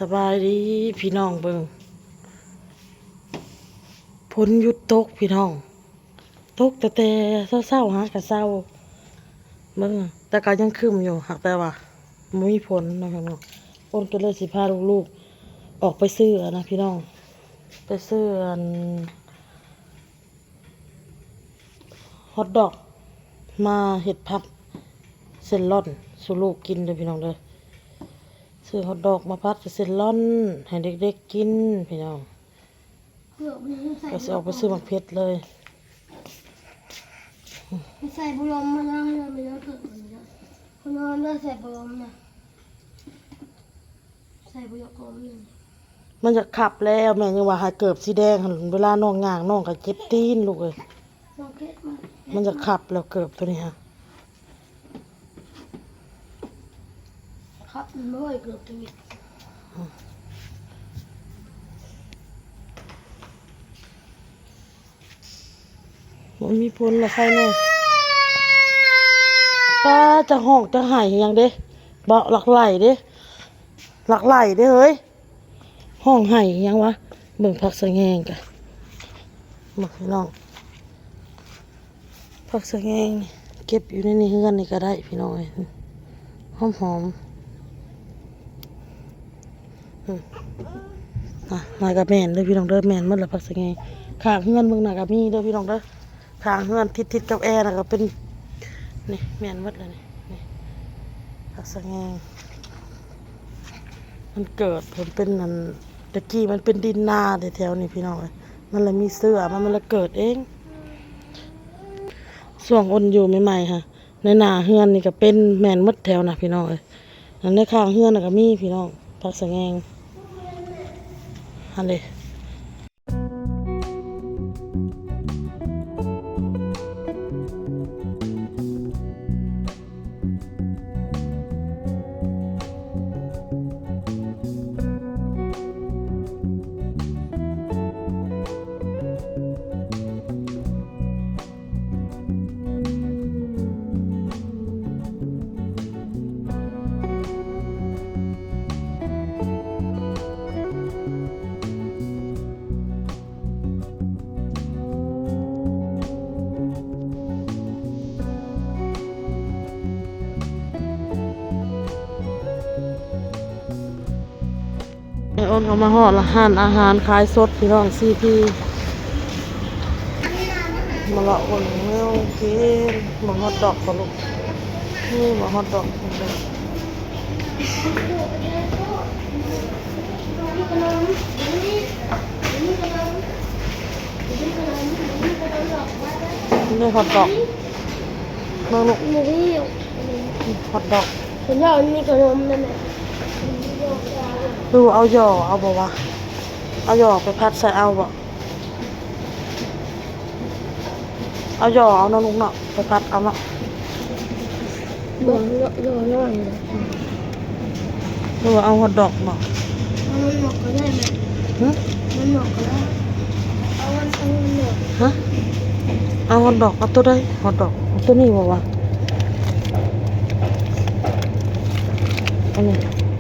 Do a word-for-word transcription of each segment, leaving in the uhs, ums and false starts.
สบายดีพี่น้อง เบิ่ง ฝนหยุดตกพี่น้อง ตกตั้งแต่เช้าๆ หากะเช้า เบิ่ง แต่ก็ยังครึ้มอยู่ หากแต่ว่าบ่มีฝนเนาะพี่น้อง อ้นก็เลยสิพาลูกๆ ออกไปซื้ออะนะพี่น้อง ไปซื้ออัน ฮอทดอก มาเฮ็ดผัดเส้นร่อนสู่ลูกกินเด้อพี่น้องเด้อ ซื้อฮอทดอกมาผัดกับเส้นร่อนให้เด็กๆกินพี่น้อง เกือบมันใส่ ก็สิออกไปซื้อหมากเผ็ดเลย ใส่บุหรี่มาแล้ว ไม่ได้เกิดมันแล้ว คนนอนได้ใส่บุหรี่นะ ใส่บุหรี่กลมหนึ่ง มันอยากขับแล้ว แม่ยังว่าให้เกิบสีแดงหั่น เวลาน้องย่างน้องก็เจ็บตีนลูกเอ้ย น้องเก็บมา มันอยากขับแล้วเกิบตัวนี้ฮะ ครับ มันบ่อยเกิบตัวนี้ บ่มีฝนละใครแน่ ป้าจะฮ้องจะไห้หยังเด้ บ่หลักไหลเด้ หลักไหลเด้เฮ้ย ฮ้องไห้หยังวะ เบิ่งผักสะแงงกะ เบิ่งพี่น้อง ผักสะแงงนี่เก็บอยู่ในนี่เฮือนนี่ก็ได้พี่น้องเอ้ย หอมๆ อืม อ่ะ น่าก็แม่นเด้อพี่น้องเด้อ แม่นหมดละผักสะแงง ข้างเฮือนเบิ่งน่าก็มีเด้อพี่น้องเด้อ ข้างเฮือนติดๆ กับแอร์น่ะก็เป็น นี่แม่นหมดเลยนี่ นี่ ผักสะแงง มันเกิด มันเป็นอัน ตะกี้มันเป็นดินนาแถวๆ นี่พี่น้องเอ้ย มันเลยมีเสื้อ มัน มันเลยเกิดเอง ช่วงอ้นอยู่ใหม่ๆ ค่ะ ในหน้าเฮือนนี่ก็เป็นแม่นหมดแถวนะพี่น้องเอ้ย อันในข้างเฮือนน่ะก็มีพี่น้อง ผักสะแงง หั่นเด้ ไอ้อ้นก็มาฮอดละ ร้านอาหารขายสดพี่น้อง ซีพี มาเลาะเบิ่งแนวกิน เบิ่งฮอทดอกบ่ลูก นี่บ่ฮอทดอก นี่ฮอทดอก เบิ่งลูก นี่ ฮอทดอก เห็นแล้วมันมีขนมนั่นแหละ ดูเอาหย่อเอาบ่วะ เอาหย่อไปผัดใส่เอาบ่ เอาหย่อเอาเนาะลูกเนาะ ไปผัดเอาเนาะ บ่ หย่อ หย่อน้อยนะ หรือว่าเอาฮอทดอกบ่ เอามันหมกก็ได้แม่ หึ มันหมกก็ได้ เอามัน เอามันหมก ฮะ เอาฮอทดอก เอาตัวใด ฮอทดอก เอาตัวนี้บ่วะ อันนี้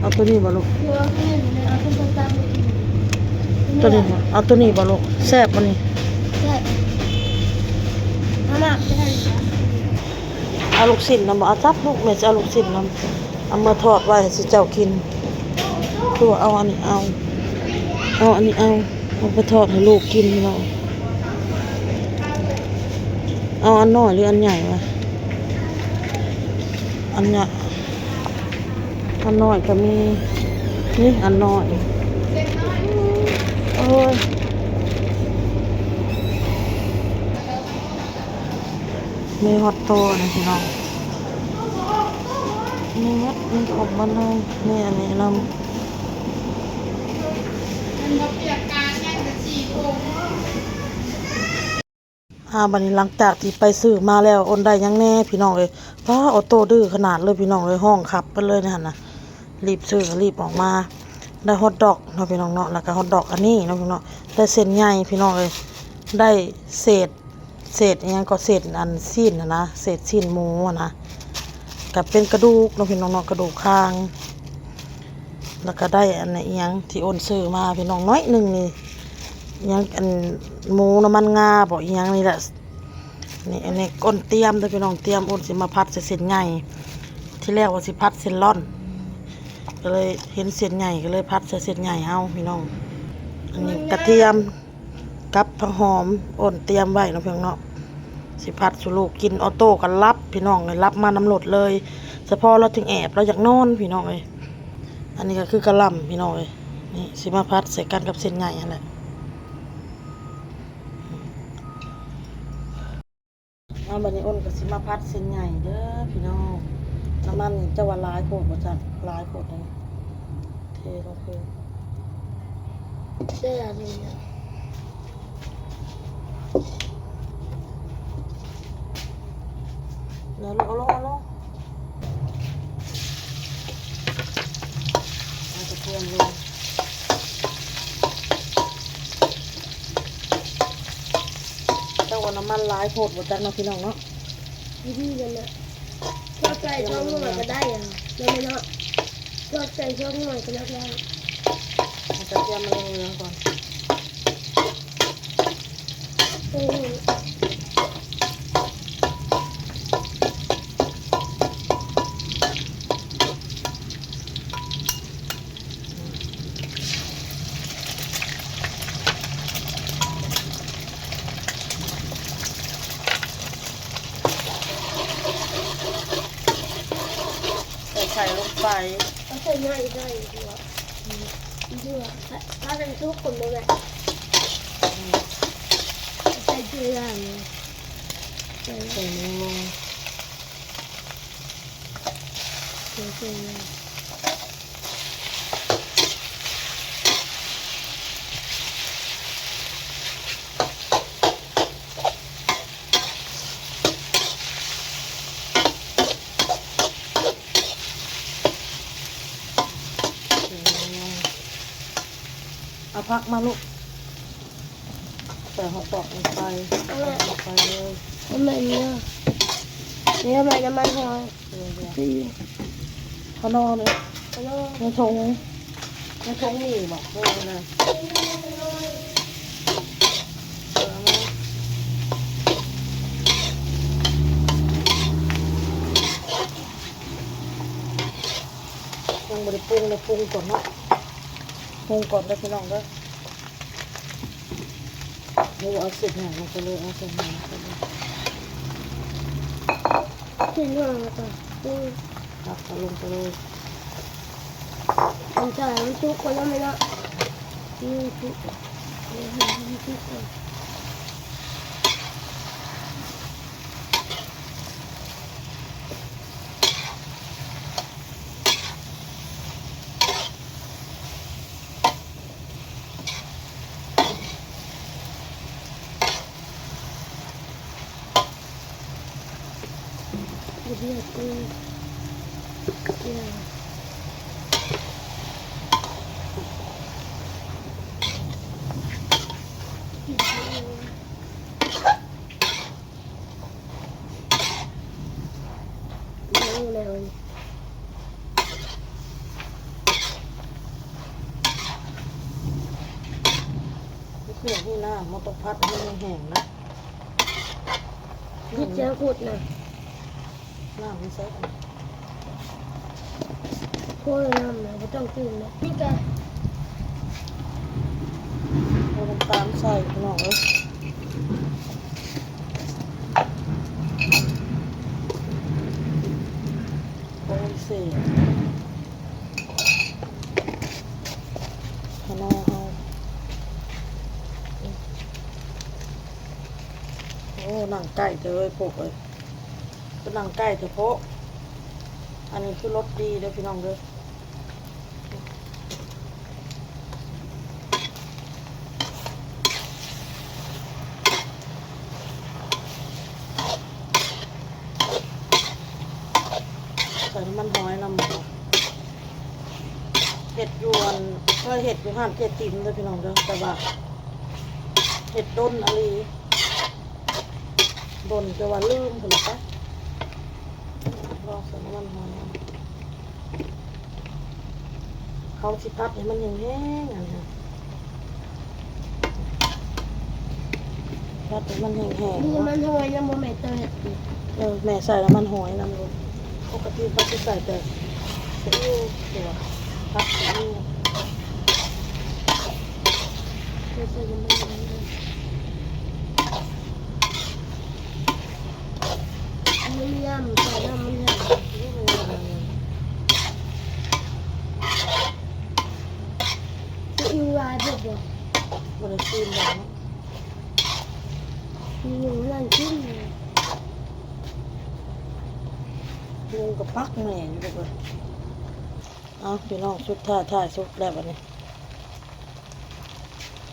เอาตัวนี้บ่ลูก เดี๋ยวเอาตัวนี้ เอาตัวนี้ไปกิน ตัวนี้บ่ เอาตัวนี้บ่ลูก แซ่บบ่นี่ แซ่บ เอามา เอาลูกชิ้นนำบ่ เอาจับลูก แม่สิเอาลูกชิ้นนำ เอามาทอดไว้ให้สิเจ้ากิน ตัวเอาอันนี้เอา เอาอันนี้เอา เอาไปทอดให้ลูกกินพี่น้อง เอาอันน้อยหรืออันใหญ่วะ อันใหญ่ อันน้อยก็มี นี่อันน้อย โอ้ย มีฮอทโตนะพี่น้อง มีหมด มีครบหมดเลย มีอันนี้นำ อ่า บัดนี้หลังจากที่ไปซื้อมาแล้ว อ้นได้หยังแน่พี่น้องเอ้ย ป้า ออโต้ดื้อขนาดเลยพี่น้องเอ้ย ฮ้องขับไปเลยนะหั่นนะ รีบซื้อก็รีบออกมา ได้ฮอทดอกเนาะพี่น้องเนาะ แล้วก็ฮอทดอกอันนี้เนาะพี่น้อง ได้เส้นใหญ่พี่น้องเอ้ย ได้เศษ เศษอิหยังก็เศษอันชิ้นหั่นนะ เศษชิ้นหมูหั่นนะ ก็เป็นกระดูกเนาะพี่น้องเนาะ กระดูกคาง แล้วก็ได้อันนี้อิหยังที่อ้นซื้อมาพี่น้องน้อยหนึ่งนี่ อิหยังอันหมูน้ำมันงาบ่อิหยังนี่แหละ นี่อันนี้อ้นเตรียมเด้อพี่น้อง เตรียมอ้นสิมาผัดใส่เส้นใหญ่ ที่แรกว่าสิผัดเส้นร่อน ก็เลยเห็นเส้นใหญ่ก็เลยผัดใส่เส้นใหญ่เอาพี่น้อง อันนี้กระเทียมกับผักหอมอ้นเตรียมไว้เนาะพี่น้องเนาะ สิผัดสู่ลูกกิน ออโต้ก็หลับพี่น้องเอ้ย หลับมานำรถเลย เฉพาะเราถึงแอบเราอยากนอนพี่น้องเอ้ย อันนี้ก็คือกะหล่ำพี่น้องเอ้ย นี่สิมาผัดใส่กันกับเส้นใหญ่หั่นแหละ เอาบัดนี้อ้นก็สิมาผัดเส้นใหญ่เด้อพี่น้อง น้ำมันนี่จะว่าหลายโพดบ่จ๊ะ หลายโพดเลย เทลงไป เสียเลยอะ เดี๋ยวลูกเอาลงเอาลง เอากระเทียมลง แต่ว่าน้ำมันหลายโพดบ่จักเนาะพี่น้องเนาะ วิธีกันนะ ชอบใส่ช่องหน่อยก็ได้อะ ไม่ไม่เนาะ ชอบใส่ช่องหน่อยก็แล้วแต่ เอากระเทียมมาลงเรืองก่อน โอ้โห ใส่ไข่ลงไป เอาใส่หน่อยอีกหน่อยดีกว่า อืม ดีกว่า ถ้า ถ้าเป็นซุปคนเดียวแหละ อืม ใส่เกลืออย่างเดียว ใส่ ใส่หมูลง ใส่เกลือ เอาผักมาลูก ใส่หอมปอกลงไป เอาเลย ใส่ลงไปเลย เอาเลยเนี่ย เนี่ยทำไมน้ำมันหอย เดี๋ยวๆ ดี ขนอเลย ขนอ ในถุง ในถุงมีบ่ เออนะ เออมา ยังบ่ได้ปรุงเลย ปรุงก่อนเนาะ ปรุงก่อนเด้อพี่น้องเด้อ หมูเอาสุกหน่อยลงไปเลย เอาสุกหน่อยลงไปเลย ขึ้นมาก่อน อืม ครับ เอาลงไปเลย มันจะมันสุกกว่าแล้วไหมล่ะ อืม สุก อืม สุกกว่า เดี๋ยวเดี๋ยวเดี๋ยว เดี๋ยวเดี๋ยว นี่คืออย่างนี้นะ มันต้องผัดให้มันแห้งนะ พริกเจียวขุดนะ น้ำมันใส่กัน โอ้ย น้ำนะ บ่ต้องตื่นนะ นี่ก็ เอาน้ำตาลใส่พี่น้องเอ้ย โอ้ยเสีย ขนอเอา โอ้ หนังไก่เถอะเว้ยพวกเอ้ย เป็นหนังไก่เถอะพวก อันนี้คือรสดีเด้อพี่น้องเด้อ ใส่น้ำมันหอยนำ เห็ดยวน เคยเห็ดอยู่ห้านเจ๊ติ๋มเด้อพี่น้องเด้อ แต่ว่า เห็ดดนอะลี ดนแต่ว่าลืมพุ่นละปะ รอใส่น้ำมันหอยนำ เอาสิผัดให้มันแห้งๆ อันนี้ ผัดให้มันแห้งๆ มี เนาะ มันหอยนะบ่แม่เตย เออ แม่ใส่น้ำมันหอยนำลูก ปกติเขาจะใส่แต่ซีอิ๊วตัว ผัดซีอิ๊ว เตยใส่น้ำมันหอยนะ อันนี้ไม่ยำใส่น้ำมันหอย นี่มันอะไรเนี่ย ซีอิ๊วลายพวกบอก บริซีนแบบนี้ มีหนึ่งนั่นขึ้นเลย ลุงกับปักแม่อยู่เลย เอาพี่น้อง สุดท้ายท้ายสุดแล้วบัดนี้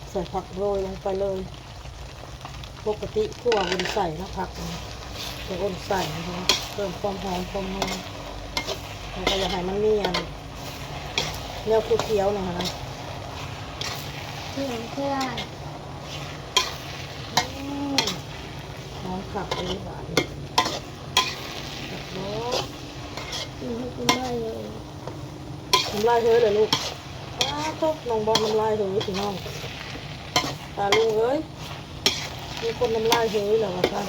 ใส่ผักโรยลงไปเลย ปกติขั่วบนใส่เนาะผักนี่ แต่อ่อนใส่นะคะ เพิ่มความหอมความนัว แล้วก็อยากให้มันมีอันแนวเขียวๆหน่อยนะ เพื่อนเพื่อน อืมหอมผักเลยหวานผักบอส อืมให้กินได้เลย น้ำลายเฮ้ยเลยลูก ป้าดโธ่ น้องบอสน้ำลายเฮ้ยพี่น้อง ตาลุงเอ้ย มีคนน้ำลายเฮ้ยแล้วว่าซั่น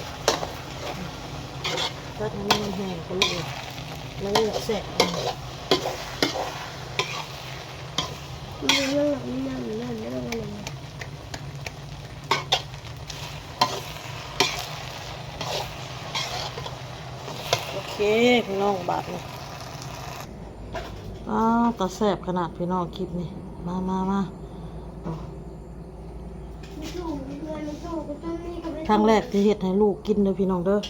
ตัดให้มันแห้งๆ ก็ลูกเอ้ย มันอยากแซ่บ มีเรื่องแบบนี้นั่นนั่นเรื่องอะไร โอเค พี่น้อง บาดนี้ อ้า ตาแซ่บขนาดพี่น้อง คลิปนี้ มามามา โอ้ ครั้งแรกที่เฮ็ดให้ลูกกินเด้อพี่น้องเด้อ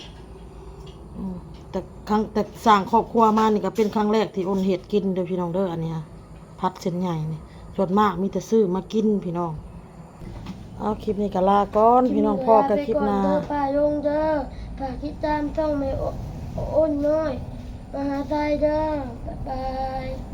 อืม แต่ครั้ง แต่สร้างครอบครัวมานี่ก็เป็นครั้งแรกที่อ่อนเฮ็ดกินเด้อพี่น้องเด้อ อันนี้ฮะ ผัดเส้นใหญ่นี่ ส่วนมากมีแต่ซื้อมากินพี่น้อง เอาคลิปนี้ก็ลาก่อนพี่น้อง พ้อกันคลิปหน้า เด้อ ฝากลงเด้อ ฝากติดตามช่องแม่อ้นน้อย มหาไทยเด้อ บ๊ายบาย